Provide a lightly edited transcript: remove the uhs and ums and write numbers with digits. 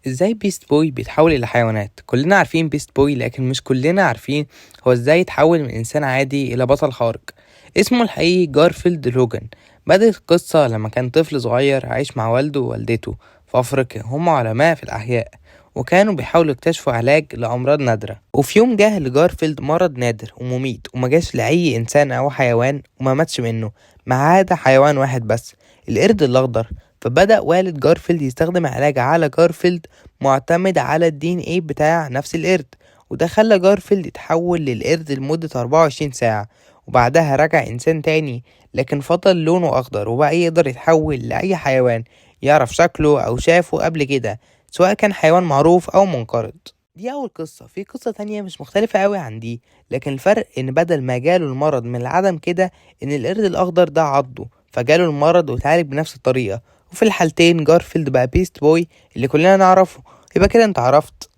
ازاي بيست بوي بيتحول الى حيوانات؟ كلنا عارفين بيست بوي، لكن مش كلنا عارفين هو ازاي يتحول من انسان عادي الى بطل خارق. اسمه الحقيقي جارفيلد لوجان. بدأت القصة لما كان طفل صغير عايش مع والده ووالدته في أفريقيا، هم علماء في الأحياء وكانوا بيحاولوا يكتشفوا علاج لأمراض نادرة. وفي يوم جه لجارفيلد مرض نادر ومميت وما جاش لأي إنسان أو حيوان وما ماتش منه، ما عدا حيوان واحد بس، القرد الأخضر. فبدأ والد جارفيلد يستخدم علاج على جارفيلد معتمد على ال DNA بتاع نفس القرد، وده خلى جارفيلد يتحول للقرد لمدة 24 ساعة، وبعدها رجع إنسان تاني لكن فضل لونه أخضر، وبقى يقدر يتحول لأي حيوان يعرف شكله أو شافه قبل كده، سواء كان حيوان معروف أو منقرض. دي أول قصة. في قصة تانية مش مختلفة أوي عن دي، لكن الفرق إن بدل ما جاله المرض من العدم كده، إن القرد الأخضر ده عضه فجاله المرض واتعالج بنفس الطريقة. وفي الحالتين جارفيلد بقى بيست بوي اللي كلنا نعرفه. يبقى كده انت عرفت.